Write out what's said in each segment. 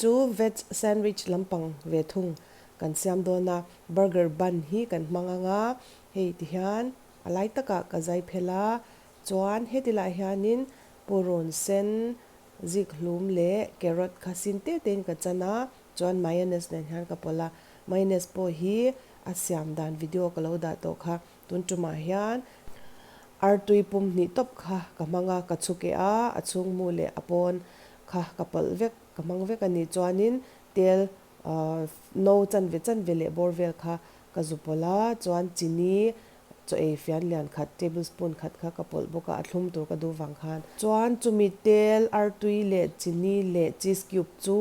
chu veg sandwich lampang ve thung kan siam dawn a, burger bun hi kan hmang ang a, hei ti hian a lai takah ka zai phel a, chuan heti lah hianin purun sen zik hlum leh carrot kha sin te tein ka chan a, chuan mayonnaise nen hian ka pawlh a, mayonnaise pawh hi a siam dan video ka lo dah tawh kha. Tun tumah hian artui pum hnih tawp kha ka hmang a, ka chhukeh a, a chhungmu leh a pawn kha ka pawlh vek, ka hmang vek a nih chuanin tel no chanve chanve leh bawr vel kha ka zu pawlh a, chuan chini chaw ei fian lian khat table spoon khat kha ka pawlh bawk a, a thlum tur ka duh vang khan. Chuan chumi tel, artui leh chini leh cheese cube chu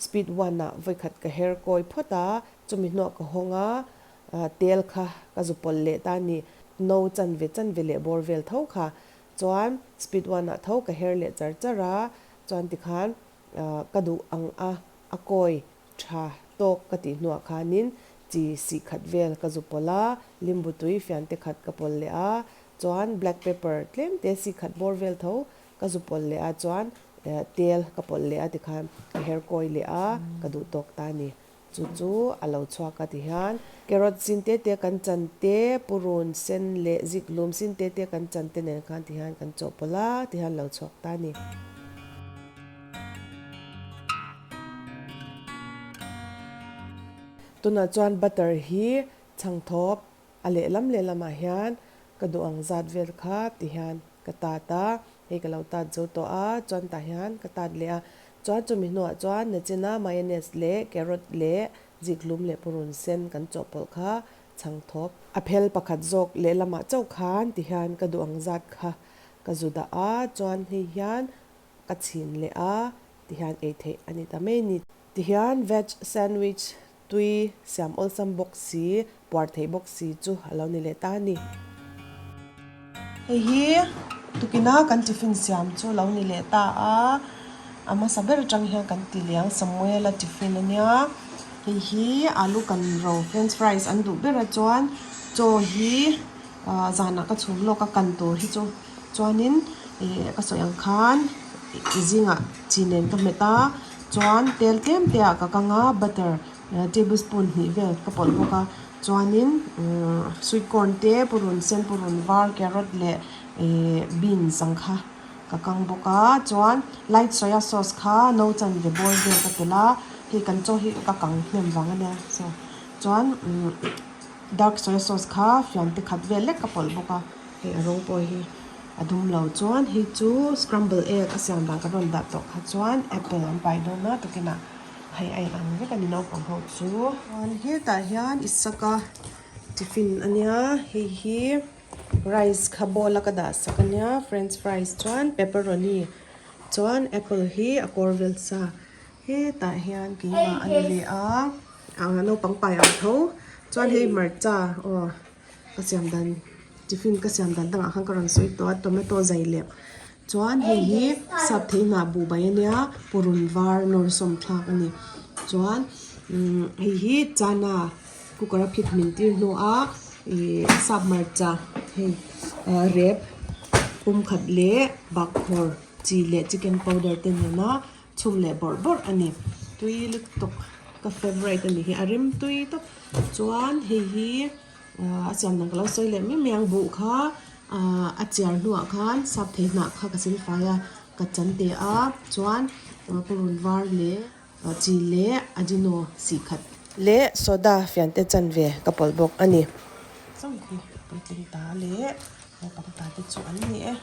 speed one ah vawikhat ka her kawi phawt a, chumi hnuah ka hawng a, Tel kha ka zu pawlh leh ta ni. No chanve chanve leh bawr vel tho kha chuan speed one ah tho ka her leh char char a, chuan tikhan ka duh ang a, a kawi tha tawk ka tih hnuah khanin chi sih khat vel ka zu pawlh a, limbu tui fian te khat ka pawlh leh a, chuan black pepper tlem te sih khat bawr vel tho ka zu pawlh leh a, chuan tel ka pawlh leh a tikhan ka her kawi leh a, ka duh tawk ta ni. Chu chu a lo chhuak a ti hian carrot sin te te kan chan te, purun sen leh ziklum sin te te kan chan te nen khan ti hian kan chawhpawlh a ti hian lo chhuak ta a ni. Tunah chuan butter hi chhangthawp A lehlam lehlamah hian ka duh ang zat vel kha ti hian ka tat a, hei ka lo tat zo tawh a, chuan tah hian ka tat leh a, chuan chumi hnuah chuan nachina mayonnaise leh carrot leh zikhlum leh purun sen kan chawhpawlh kha chhang thawp. A phel pakhat zawk lehlamah chauh khan ti hian ka duh ang zat kha ka zu dah a, chuan hei hian ka chhin leh a ti hian ei theih a ni ta mai ni. Ti hian veg sandwich Tui siam awlsam bawk si, puar theih bawk si chu a lo ni leh ta a ni. Hei hi tukina kan tiffin siam chu a lo ni leh ta a, a hmasa ber atang hian kan ti leh ang Samuela tiffin a nia. Hei hi alu kan ro french fries an duh ber a chuan chaw hi zanah ka chhum lawk a kan tur hi chu chuanin ih ka sawi ang khan zingah chi nen ka hmet a. Chuan tel tlem te ah ka kang a butter table spoon hnih vel ka pawlh bawk a chuanin sweet corn te purun sen purun var carrot leh ihh beans ang kha ka kang bawk a chuan light soya sauce kha no chanve bawr vel ka telh a hei kan chaw hi ka kang hnem vang a nia so chuan dark soya sauce kha fian te khat vel lek ka pawlh bawk a hei a rawng pawh hi. A dum lo chuan hei chu scramble egg a siam dan ka rawn dah tawh kha chuan apple an pai dawn a tukinah hei a inang vek a ni naupang ho chu. Chuan hetah hian Isaka tiffin a nia hei hi rice kha bowl a ka dah sak a nia french fries chuan pepperoni chuan apple hi a kawr vel sa hetah hian keimah a ni leh a naupang pai ang tho chuan hei hmarcha aw. Ka siam dan tiffin ka siam dan dangah khan ka rawn sawi tawh a tomato zai leh chuan hei hi sap thei hnah buh bai ania purun var nawr sawm thlak a ni chuan umm hei hi chana cooker a phit hmin tir hnu a ihh sap hmarcha hei ah rep pum khat leh bakkhawr chi leh chicken powder te nena chhum leh bawrh bawrh a ni tui lutuk ka favourite a ni hi a rim tui tawp chuan hei hi a siam dan ka lo sawi leh mai mai ang buh kha ah a chiar hnuah khan sap thei hnah kha ka sil fai a ka chan teh a chuan purun var leh chi leh ajino sih khat leh soda fian te chanve ka pawlh bawk a ni. Puitling ta leh naupang ta te chu an ni e.